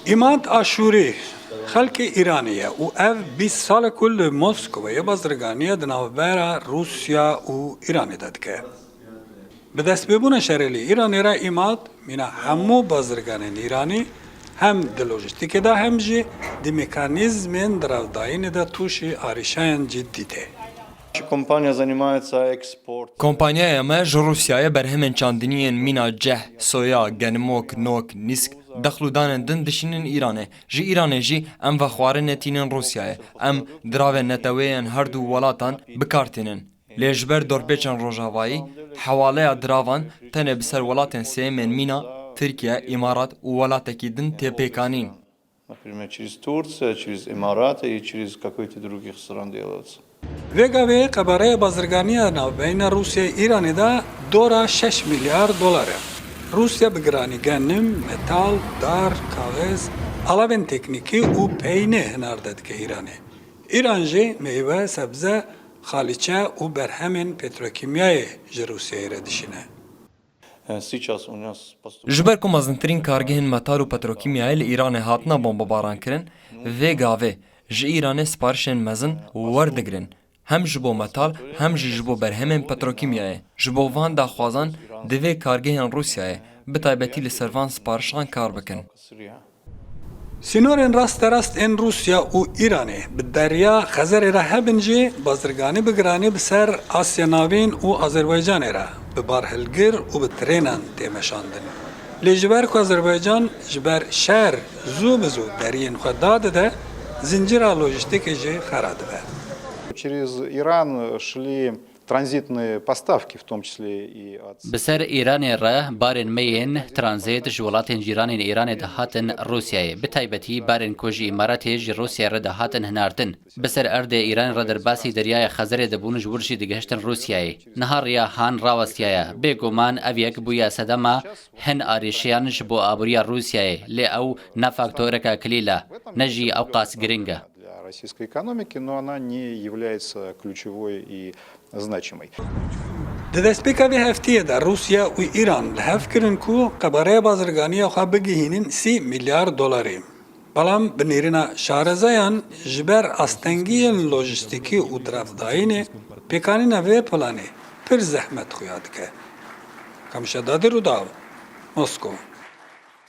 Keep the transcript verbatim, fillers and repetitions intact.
Îmad Aşûrî xelkê Îranê ye û ev bîst sal e ku li Moskowayê bazirganiya di navbera Rûsya û Îranê de dike. Bi destpêbûna şerê li Îranê re Îmad mîna hemû bazirganên Îranê hem di lojîstîkê de hem jî di mekanîzmên diravdayînê de tûşî arîşeyan cidî tê. Компания занимается экспорт. Kompanyaya me ji Rûsyayê berhemên çandiniyên mîna ceh, soya, genimok, nok, nîsk, dexl û danên din dişînin Îranê. Ji Îranê jî em vexwarinê tînin Rûsyayê. Em diravên neteweyên her du welatan bi kar tînin. Lê ji ber dorpêçên rojavayî, hewaleya diravan tenê bi ser welatên sêyemên mîna Tirkiye, Îmarat û welatekî din tê pêkanîn. Например, через Турция, через Эмираты и через какой-то других стран делаются. Vê gavê qebareya bazirganiya navbeyna Rûsyayê Îranê de dora şeş milyar dolar e. Rûsya bi giranî genim, metal, dar, kaxez, alavên teknîkî û peynê hinarde dike Îranê. Îran jî meywe, sebze, xalîçe û berhemên petrokîmyayê ji Rûsyayê re dişîne. Э, сейчас у нас поступ- Ji ber ku mezintirîn kargehên metal û petrokîmyayê li Îranê hatine bombebarankirin, vê gavê ji Îranê siparişên mezin werdigrin, hem ji bo metal hem jî ji bo berhemên petrokîmyayê. Ji bo van daxwazan divê kargehên Rûsyayê, bi taybetî li ser van siparişan kar bikin. Sînorên rasterast ên Rûsya û Îranê bi Derya Xezerê re hebin jî, bazirganî bi giranî bi ser Asya Navîn û Azerbaycanê re bi barhilgir û bi trênan tê meşandin. Lê ji ber ku Azerbaycan ji ber şer zû bi zû deriyên xwe dadide, zincîra lojîstîkê jî xera dibe. Через Иран шли транзитные поставки, в том числе и от Bi ser Îranê re barên me yên tranzît ji welatên cîranên Îranê dihatin Rûsyayê. Bi taybetî barên ku ji Îmaratê ji Rûsyayê re dihatin hinartin. Bi ser erdê Îranê re derbasî Deryaya Xezerê dibûn, ji wir jî digihiştin Rûsyayê. Niha riya han rawestiyaye. Bêguman ev yek bûye sedema hin arîşeyan ji bo aboriya Rûsyayê. Lê ew ne faktoreke kilîl e, ne jî ew qas giring e. Для российской экономики, но она не является ключевой и значимой. Di destpêka vê heftiyê de Rûsya û Îran li hev kirin ku qebareya bazirganiya xwe bigihînin sî milyar dolarî. Belam bi nêrîna şarezeyan ji ber astengiyên lojîstîkî û diravdayînê, pêkanîna vê planê pir zehmet xuya dike. Kamişa Dadir û Daw, Moskow.